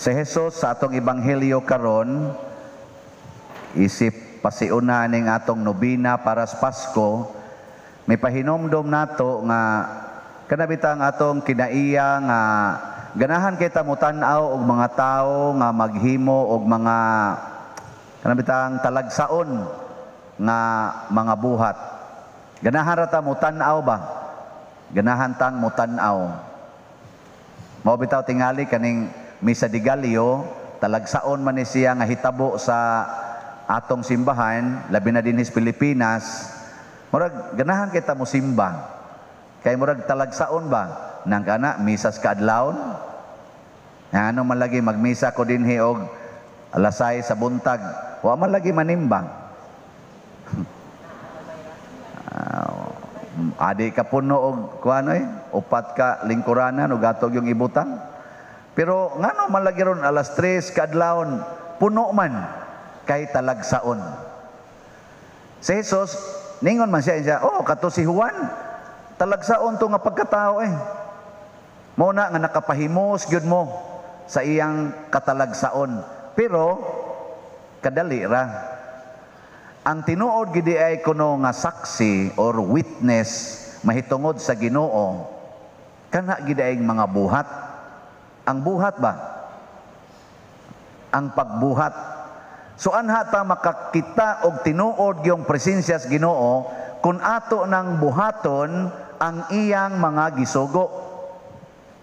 Si Jesus sa atong ebanghelyo karon, isip pasiuna ning atong nobina para sa Pasko, may pahinomdom nato nga kanabita ang atong kinaiya nga ganahan kita motan-aw og mga tawo nga maghimo og mga kanabitang talagsaon nga mga buhat. Ganahan ra ta motan-aw ba? Ganahan tang motan-aw. Mao bitaw tingali kaning Misa de Gallo, talagsaon man ni siya nga hitabo sa atong simbahan, labi na dinhi sa Pilipinas. Murag ganahan kita mo simba. Kay murag talagsaon ba? Nang kana misas kaadlawon. Ano man lagi magmisa ko dinhi og alas 6 sa buntag, wa man lagi manimbang. Adi ka puno og kuan oy, upat ka lingkuranan og atog yung ibutang. Pero ngano man lagi ron alas 3 kaadlawon, puno man kay talagsaon. Si Jesus, ningon man siya, siya, "Oh, kato si Juan, talagsaon to nga pagkatao eh." Mao na nga nakapahimos gyud mo sa iyang katalagsaon. Pero kadali ra. Ang tinuod gidi ay kuno nga saksi or witness mahitungod sa Ginoo, kana gid ay mga buhat. Ang buhat ba? Ang pagbuhat. So anha ta makakita og tinuod yung presensya sa Ginoo kung ato nang buhaton ang iyang mga gisugo.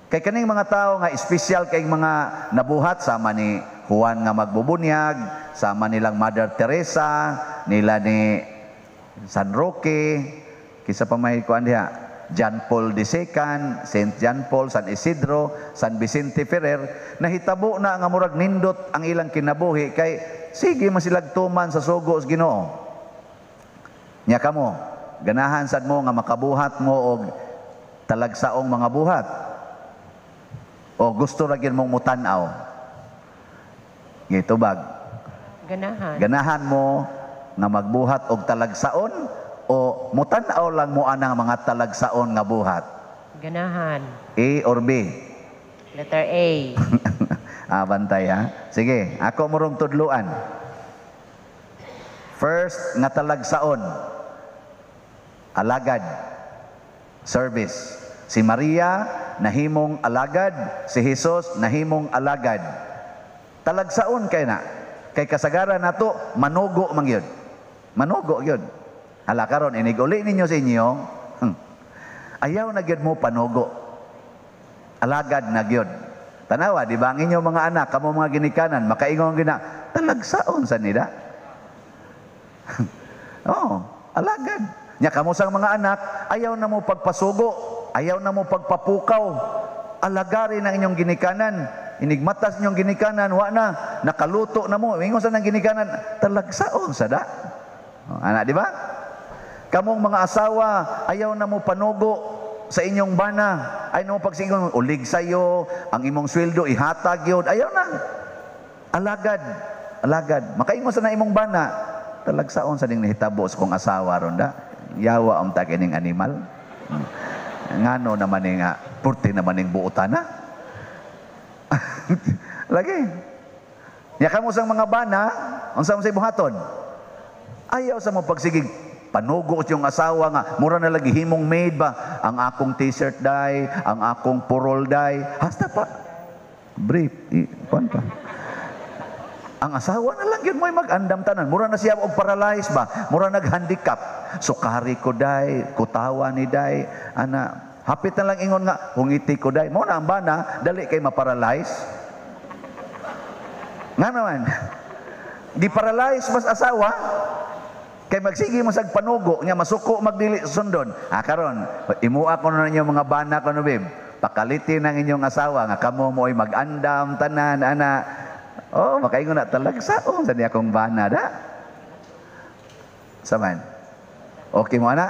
Kay kaning mga tao nga espesyal kay mga nabuhat sama ni Juan nga magbubunyag, sama nilang Mother Teresa, nila ni San Roque, kisa pa may kuan diha, John Paul II, Saint John Paul, San Isidro, San Vicente Ferrer, nahitabo na nga murag nindot ang ilang kinabuhi kay sige masilag tuman sa sugo sa Ginoo. Nya kamo, ganahan sad mo nga makabuhat mo og talagsaong mga buhat? O gusto ra gyud mong mutan-aw? Gitubag. Ganahan. Ganahan mo nga magbuhat og talagsaon o mutan-aw lang mo anang mga talagsaon nga buhat? Ganahan. A or B? Letter A. Ah, bantay ha. Sige, ako morong tudluan. First nga talagsaon, alagad, service. Si Maria nahimong alagad, si Jesus nahimong alagad. Talagsaon kay na. Kay kasagaran nato manugo man gyud. Manugo gyud. Hala karon inig uli ninyo sa inyo. Ayaw na gyud mo panugo. Alagad na gyud. Tanawa, di ba ang inyong mga anak, kamo mga ginikanan, makaingon gina, talagsaon sa nila. Oh, alagad. Nya kamo sang mga anak, ayaw na mo pagpasugo, ayaw na mo pagpapukaw. Alagarin ang inyong ginikanan. Inigmatas inyong ginikanan, wa na, nakaluto na mo. Ingon sa nang ginikanan, talagsaon sa da. Oh, anak, di ba? Kamong mga asawa, ayaw na mo panugo sa inyong bana. Ayaw na mo pagsingon, ulig sayo, ang imong sweldo, ihatag yun. Ayaw na. Alagad. Alagad. Makaingon sa na imong bana, talagsaon sa ning nahitabo sa kong asawa ron da. Yawa ang kining animal. Ngano naman ni nga, purti naman ning buotan na. Lagi. Nya kamo sang mga bana, unsa man sa buhaton? Ayaw sa mo pagsigig panugo yung asawa nga mura na lagi himong maid ba, ang akong T-shirt day, ang akong purol day, hasta pa brief kuan pa. Ang asawa na lang yun mo'y mag-andam tanan. Mura na siya og paralyzed ba? Mura nag-handicap. Sukari ko day, kutawa ni day, ana. Hapit na lang ingon nga, hungiti ko day. Mo na ang bana, dali kay maparalyze. Nga naman, di paralyze mas asawa, kay magsige mo sag panugo, nya masuko magdili sundon. Ah, karon, imua ko na ninyo mga bana ko no, babe. Pakalitin ang inyong asawa nga kamo mo'y mag-andam tanan ana. Oh, makaingon na talagsaon sa niya akong bana da. Saman. Okay mo ana?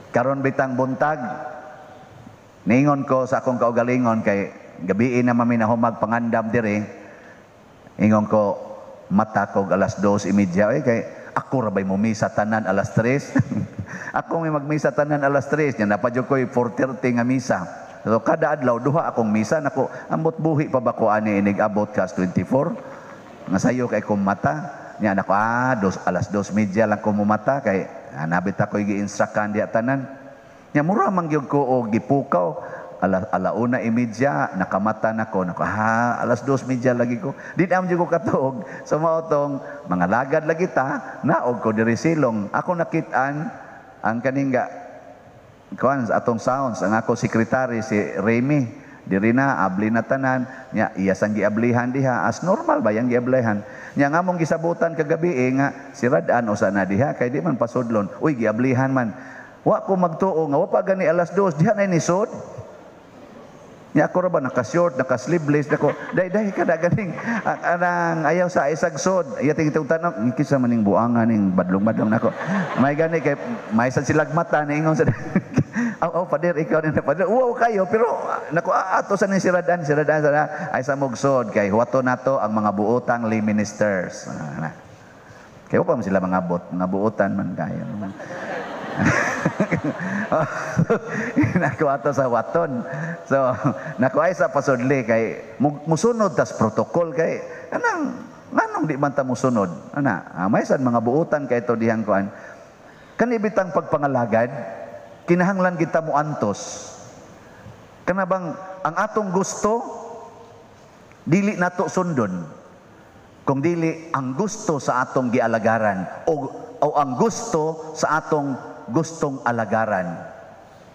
Karon bitang buntag, ningon ko sa akong kaugalingon kay gabiin na mami na humag pangandam dire. Ingon ko mata ko alas 2:30 eh, kay ako ra bay mo misa tanan alas 3. Ako may magmisa tanan alas 3 nya napadyo ko'y 4:30 nga misa. So kada adlaw duha akong misa nako, ambot buhi pa ba ko ani inig abot kas 24. Nga sayo kay kong mata. Nya nako alas 2:30 lang ko mumata kay nabit ako gi-instructan diha tanan. Nya mura man gyud ko og gipukaw. 1:30 nakamata nako nako alas 2:30 lagi ko. Di na ko katuog. So mao tong mga lagad lagi ta, naog ko diri silong. Ako nakit-an ang kaning ga kuan atong sounds, ang ako sekretary si Remy diri na abli na tanan nya, iya sang giablihan diha as normal ba yang giablihan nya. Nga mong gisabutan kagabi eh, nga si Radan usa na diha kay di man pasudlon. Uy, giablihan man. Wa ko magtuo nga wa pa gani alas 2 diha na nisod. Nya ako ra ba naka-short, naka-sleeveless nako. Day day kada ganing anang ayaw sa isag sod. Iya ting tanong kinsa maning buangan ning badlong-badlong nako. May gani kay may sad silag mata niingon sa "Oh, oh Father, ikaw ni Father." Wow kayo pero nako ato sa ning siradan, siradan sa ay sa mugsod kay huwato nato ang mga buotang lay ministers. Ah, kay pa man sila mga bot, mga buotan man kayo. Nako ato sa waton. So, nako ay sa pasudli kay musunod tas protocol kay anang nganong di man ta musunod. Ana, may sad mga buotan kay to dihang kuan. Kani bitang pagpangalagad, kinahanglan kita mo antos. Kana bang ang atong gusto dili nato sundon. Kung dili ang gusto sa atong gialagaran o ang gusto sa atong gustong alagaran.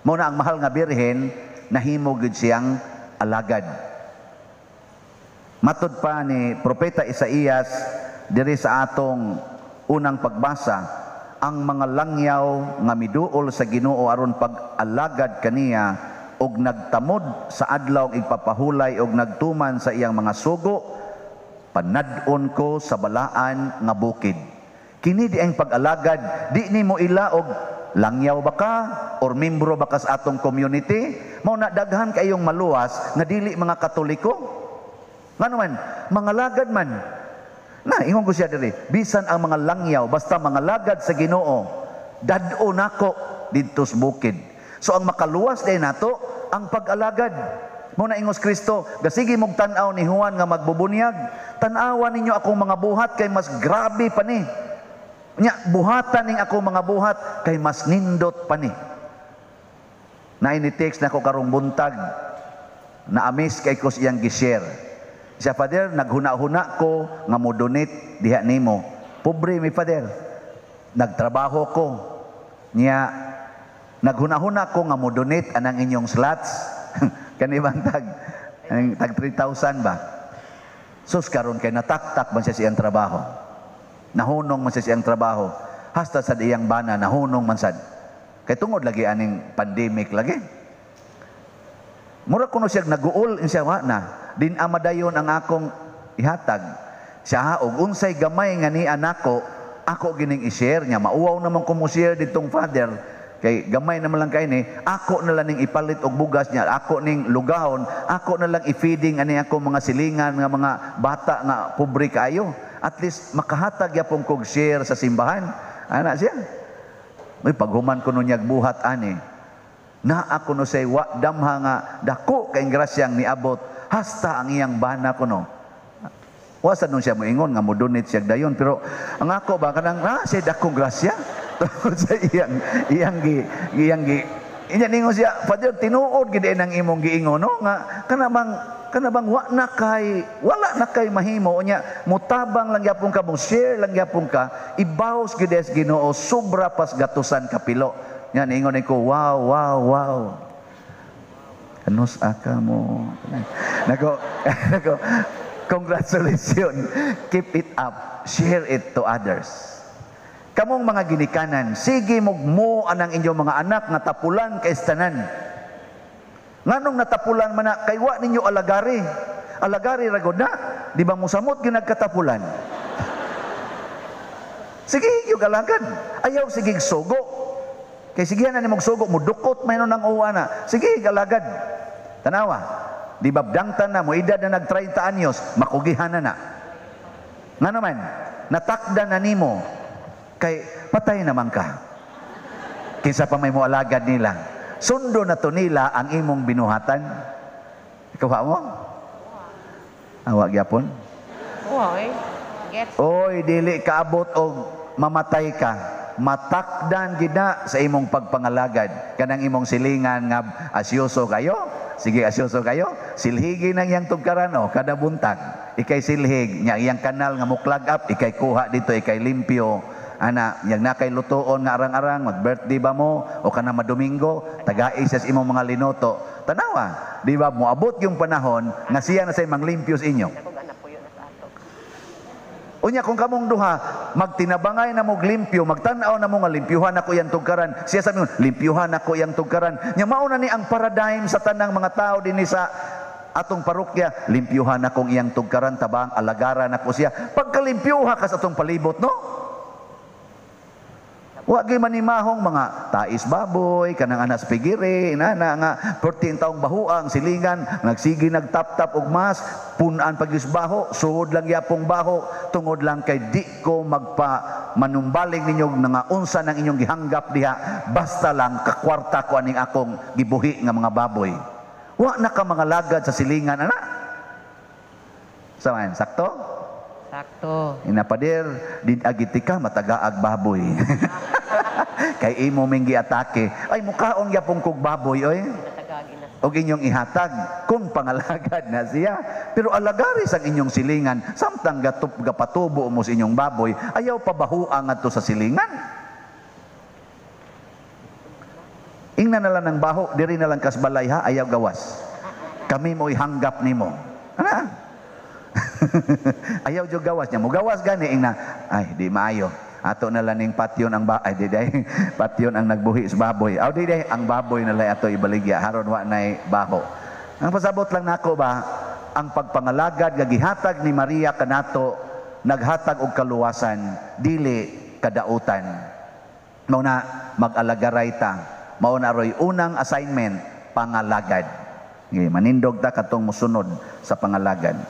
Mao na ang mahal nga birhen nahimo gid siyang alagad. Matud pa ni Propeta Isaías diri sa atong unang pagbasa, ang mga langyaw nga miduol sa Ginoo aron pag-alagad kaniya og nagtamod sa adlaw igpapahulay og nagtuman sa iyang mga sugo, panad-on ko sa balaan nga bukid. Kini di ang pag-alagad, di nimo ila og langyaw ba ka or membro ba ka sa atong community. Mao na daghan kayong maluwas nga dili mga Katoliko. Ngano man, mga lagad man. Na ingon ko siya diri, bisan ang mga langyaw basta mga lagad sa Ginoo, dad-o nako didto sa bukid. So ang makaluwas day nato ang pag-alagad. Mao na ingos Kristo, gasigi mog tan-aw ni Juan nga magbubunyag, tan-awa ninyo akong mga buhat kay mas grabe pa ni. Nya buhatan ning ako mga buhat kay mas nindot pa ni. Na ini-text nako karong buntag, na amaze kay ko iyang gi-share. Siya, "Father, naghuna-huna ko nga mo donate diha nimo. Pobre mi, Father. Nagtrabaho ko. Nya naghuna-huna ko nga mo donate anang inyong slots." Kani bang tag 3,000 ba? Sus, karon kay nataktak man siya siyang trabaho. Nahunong man siya siyang trabaho. Hasta sa iyang bana, nahunong man sad. Kay tungod lagi aning pandemic lagi. Mura kuno siya naguol siya wa na. Din amadayon ang akong ihatag. Siya og unsay gamay nga ni anako, ako gining i-share niya. Mauwaw naman ko mo share ditong Father. Kay gamay naman lang kay ni, ako na lang ning ipalit og bugas niya, ako ning lugahon, ako na lang i-feeding ani ako mga silingan nga mga bata nga pobre kaayo. At least makahatag yapon kog share sa simbahan. Ana siya. May paghuman ko nun buhat ani. Na ako no say wa damha nga dako kay grasyang niabot hasta ang iyang bana kuno. Wa sa nun siya moingon nga mo donate siya dayon, pero ang ako ba kanang siya dakong grasya tungod sa iyang iyang gi iyang gi inya ningon siya, "Father, tinuod gid ang imong giingon no nga kana bang wa na kay wala na kay mahimo nya mutabang lang gyapon ka, mo share lang gyapon ka, ibaws gid sa Ginoo sobra pas gatusan kapilo." Nya ningon ko, "Wow, wow, wow." Kanos aka mo. Nako, nako. Congratulations. Keep it up. Share it to others. Kamong mga ginikanan, sige mugmo anang inyong mga anak nga tapulan kay tanan. Nganong natapulan man na, kay wa ninyo alagari. Alagari ra gud na, di ba musamot ginagkatapulan? Sige, yung alagad. Ayaw sige sugo. Kay sige na nimog sugo, mudukot may nang uwa na. Sige, galagad. Tanawa. Di ba dangtan na mo edad na nag 30 anyos, makugihan na na. Nga naman, natakda na nimo kay patay naman ka. Kinsa pa may mo alagad nila. Sundo na to nila ang imong binuhatan. Ikaw mo? Awa gyapon. Uy. Gets. Oy, dili kaabot og mamatay ka. Matakdan gid na sa imong pagpangalagad. Kanang imong silingan nga asyoso kayo. Sige, asyoso kayo. Silhigi nang iyang tugkaran o kada buntag. Ikay silhig nya iyang kanal nga mo-clog up, ikay kuha dito, ikay limpyo. Ana, yang nakay lutuon nga arang-arang, mag-birthday ba mo o kana madomingo, tagai sa imong mga linuto. Tanawa, di ba moabot yung panahon nga siya na say manglimpyo sa inyo. Ako anak puyo na sa ato. Unya kung kamong duha, magtinabangay na mo limpyo, magtan-aw na mo nga limpyuhan ako yang tugkaran. Siya sabi mo, limpyuhan ako yang tugkaran. Nya mao na ni ang paradigm sa tanang mga tao dinhi sa atong parokya, limpyuhan akong iyang tugkaran, tabang alagaran ako siya. Pagkalimpyuha ka sa atong palibot, no? Wa gyud manimahong mga tais baboy, kanang anas pigiri, na nga 14 taong bahuang silingan, nagsige nagtap-tap og mas, punan pag baho, suod lang yapong baho, tungod lang kay di ko magpa manumbaling ninyo nga unsa nang inyong gihanggap diha, basta lang kakwarta ko aning akong gibuhi nga mga baboy. Wa na ka mga lagad sa silingan, ana. Saman, sakto? Sakto. Inapader, di agiti ka matagaag baboy. Kay imo ming giatake. Ay mukaon gyapon kog baboy oy. Natagagi na. Og inyong ihatag kung pangalagad na siya. Pero alagari sa inyong silingan samtang gatup gapatubo mo sa inyong baboy, ayaw pabahuang ngadto sa silingan. Ingna na lang ng baho, diri na lang kas balay ha, ayaw gawas. Kami mo'y hanggap nimo. Ana? Ayaw jud gawas niya. Mugawas gani ingna, ay di maayo. Ato na lang ning patyon ang ba ay di day patyon ang nagbuhi sa baboy. Aw di day ang baboy na lang ato ibaligya haron wa nay baho. Ang pasabot lang nako ba ang pagpangalagad nga gihatag ni Maria kanato naghatag og kaluwasan dili kadautan. Mao na mag-alagaray ta. Mao na roy unang assignment, pangalagad. Okay, manindog ta katong musunod sa pangalagad.